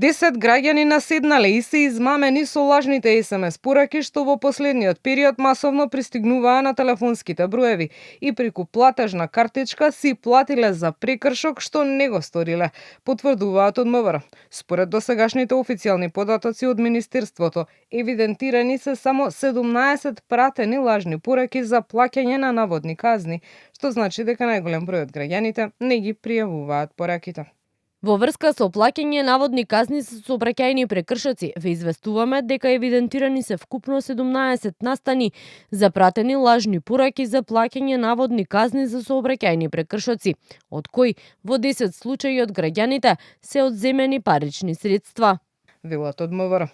10 граѓани наседнале и се измамени со лажните SMS пораки што во последниот период масовно пристигнуваа на телефонските броеви и преку платежна картичка си платиле за прекршок што не го сториле, потврдуваат од МВР. Според досегашните официјални податоци од Министерството, евидентирани се само 17 пратени лажни пораки за плаќање на наводни казни, што значи дека најголем број од граѓаните не ги пријавуваат пораките. Во врска со плаќање наводни казни за сообраќајни прекршоци, ве известуваме дека евидентирани се вкупно 17 настани за пратени лажни пораки за плаќање наводни казни за сообраќајни прекршоци, од кои во 10 случаи од граѓаните се одземени парични средства. Велат од МВР.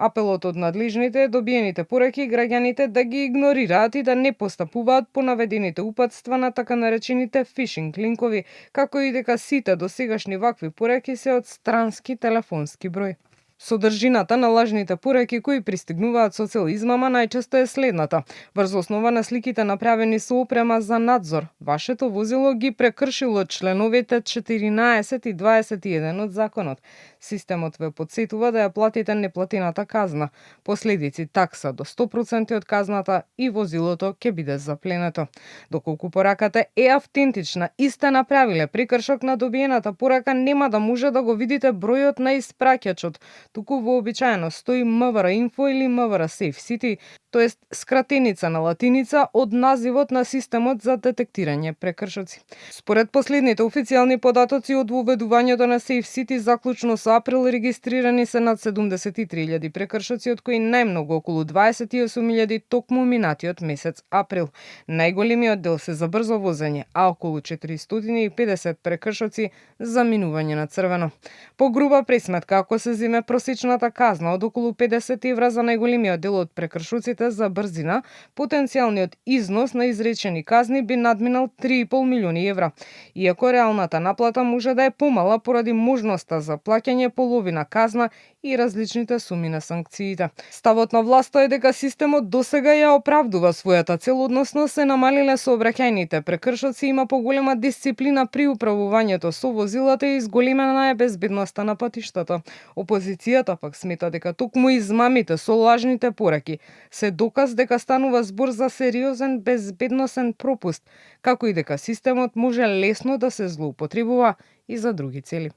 Апелот од надлежните е добиените пораки граѓаните да ги игнорираат и да не постапуваат по наведените упатства на така наречените фишинг линкови, како и дека сите досегашни вакви пораки се од странски телефонски број. Содржината на лажните пораки кои пристигнуваат со цел измама најчесто е следната. Врз основа на сликите направени со опрема за надзор, вашето возило ги прекршило членовите 14 и 21 од законот. Системот ве потсетува да ја платите неплатената казна, последици такса до 100% од казната и возилото ќе биде запленето. Доколку пораката е автентична и сте направиле прекршок на добиената порака, нема да може да го видите бројот на испраќачот, туку вообичаено стои МВР Info или МВР Safe City, тоест скратеница на латиница од називот на системот за детектирање прекршоци. Според последните официјални податоци од воведувањето на Safe City заклучно со април регистрирани се над 73.000 прекршоци, од кои најмногу околу 28.000 токму минатиот месец април. Најголемиот дел се за брзо возење, а околу 450 прекршоци за минување на црвено. По груба пресметка, ако се земе просечната казна од околу 50 евра за најголемиот дел од прекршоците за брзина, потенцијалниот износ на изречени казни би надминал 3,5 милиони евра. Иако реалната наплата може да е помала поради можноста за плаќање половина казна и различните суми на санкциите. Ставот на власта е дека системот досега ја оправдува својата цел, односно се намалиле сообраќајните прекршоци, има поголема дисциплина при управувањето со возилата и изголемена е безбедноста на патиштата. Опозицијата пак смета дека токму измамите со лажните пораки се доказ дека станува збор за сериозен безбедносен пропуст, како и дека системот може лесно да се злоупотребува и за други цели.